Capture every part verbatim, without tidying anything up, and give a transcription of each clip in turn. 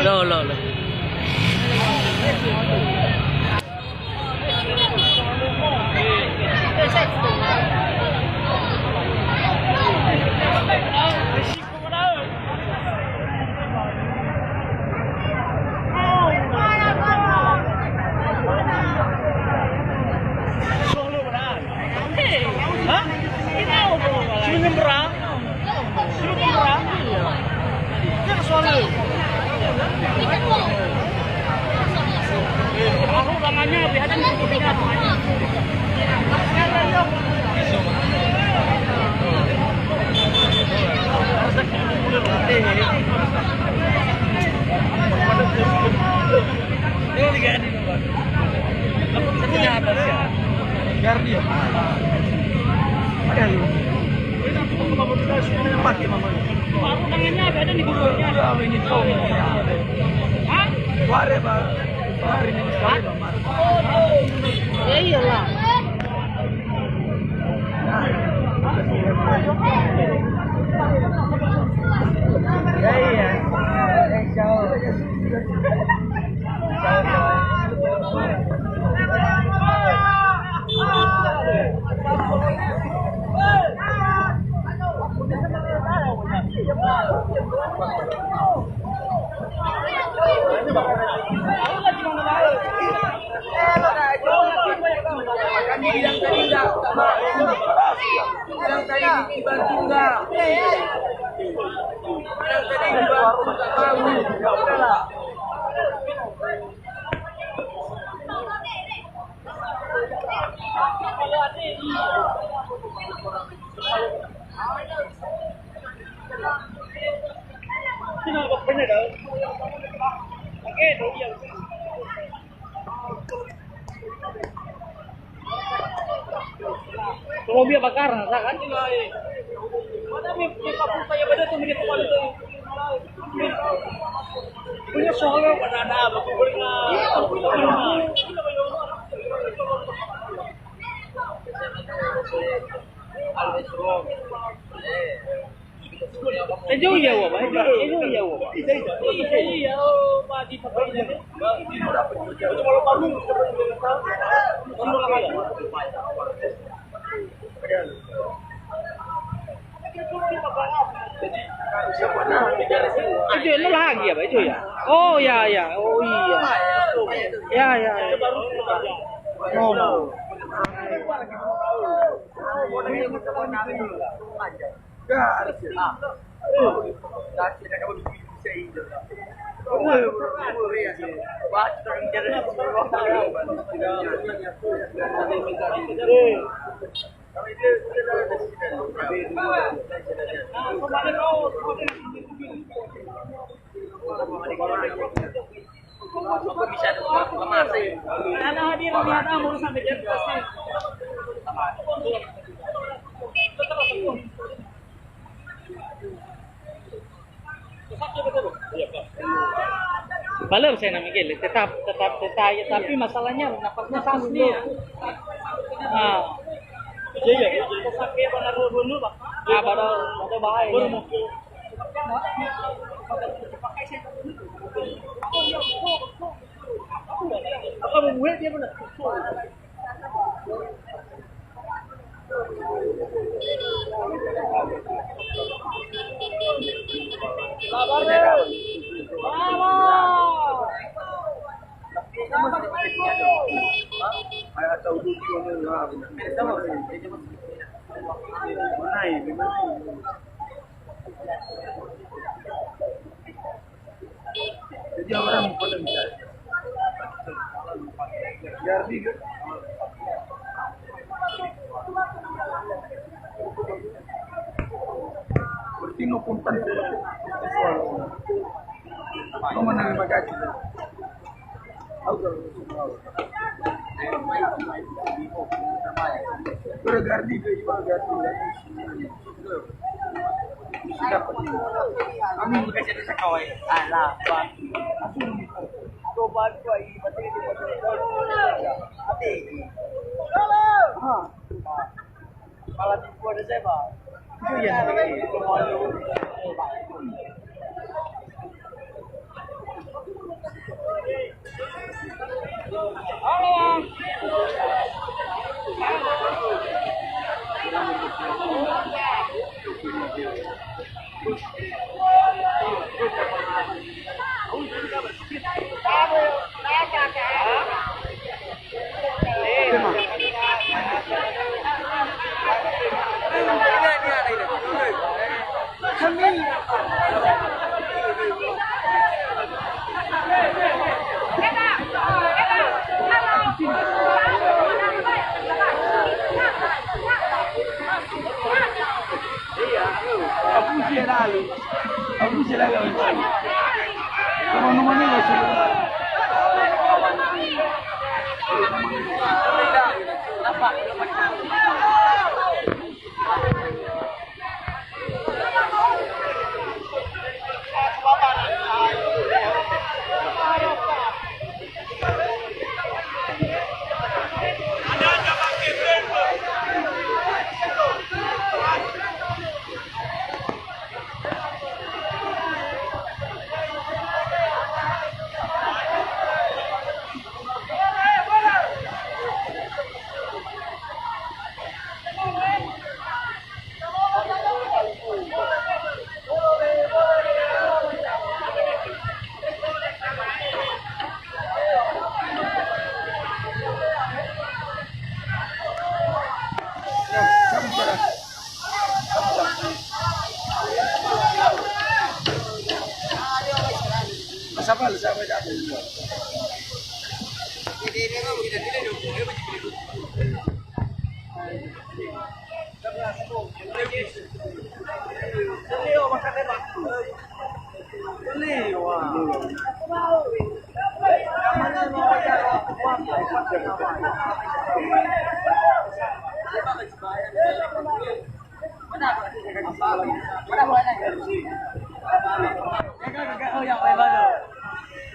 Lo, lo, lo. Hah? Cuma nyebrang. Cuma nyebrang. Dia ke soalnya. Tahu tangannya, lihatnya di kubunya. Gardi ya? Ada lu. Pakai mama. Baru tangannya ada, ada di bulunya. Udah, ini kau. Hah? Ware, Pak. Hari ini sekali, Pak. Ya iyalah. Ya iya. Insya Allah. Kalau dia bakar, nah, kan? Punya soalnya. Ejo ya wa, ba? Ejo ya wa, ba? Iya, oh, Pak, di Pak. Itu ya, lagi ya, Pak, itu ya? Oh, ya, ya. Oh, iya. Ya, ya, ya. No, no. Karena hadir, ternyata ngurus sampai jam sebelas. Balem saya nama gele, tetap, tetap, tetap, ya, tapi masalahnya dapatnya sasni ya. Nah. Iya, iya. Nah, pada, pada bahaya. Jadi orang pada bisa. Jadi kan, berarti no kontan. No menang bagaji. Ora Gardi ke, Iwa Gardi. Kami bukan cerita kawai. Alah, Pak. Coba dua ini, berarti itu. Ate. Ha. Kepala tipu ada saya, Pak. Itu ya.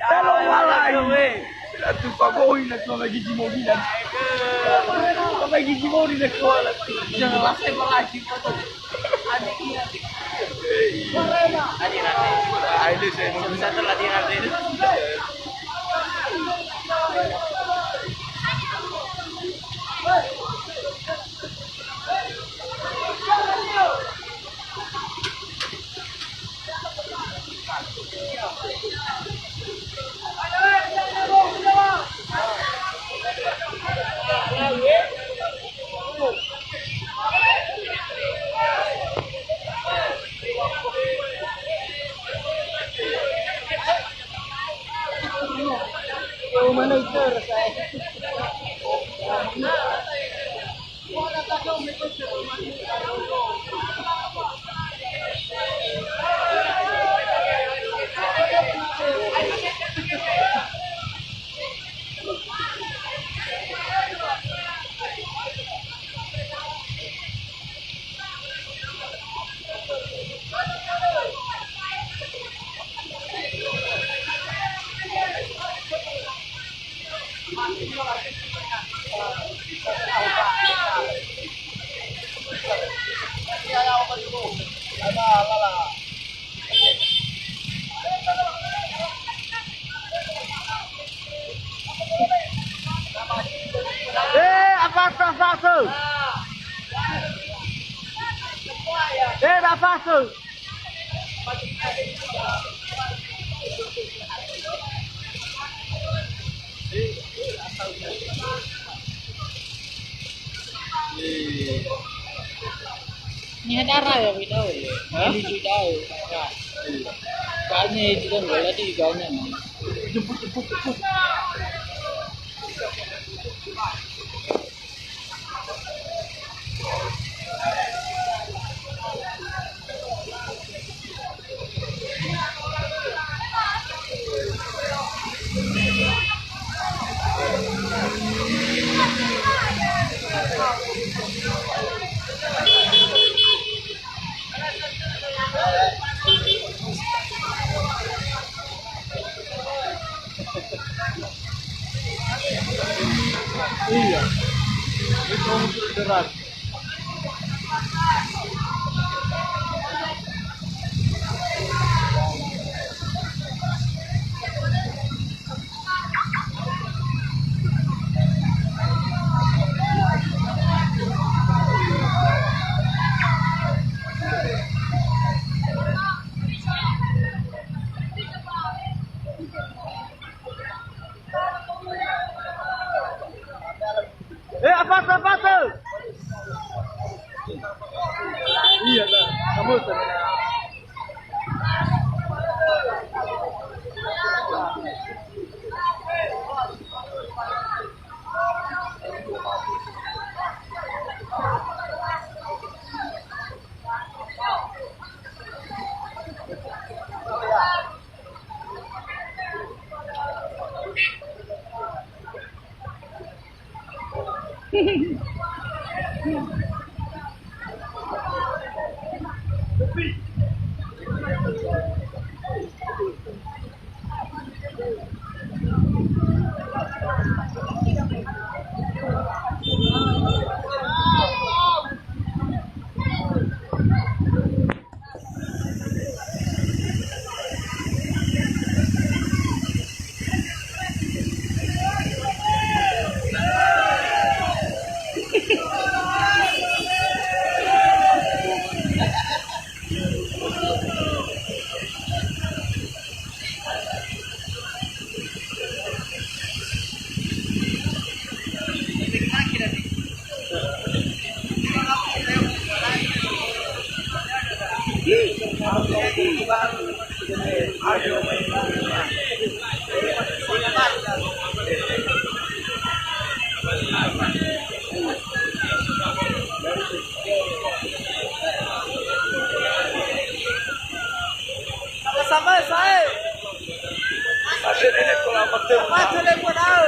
Kalau walai, latu pagoi na tua lagi jimogila. Lagi jimogila tua latu. Jangan lagi. Eh, afaso, afaso. Eh, afaso. Niha dara ya, Widau. Hah? Ini Widau. Ya. Kayaknya itu kan bola di kayaknya. Jemput, jemput, jemput. Iya, nah, kamu sana. Sama-sama, saya. Akhirnya ini kurang betul. Apa aja lagi buat tahu?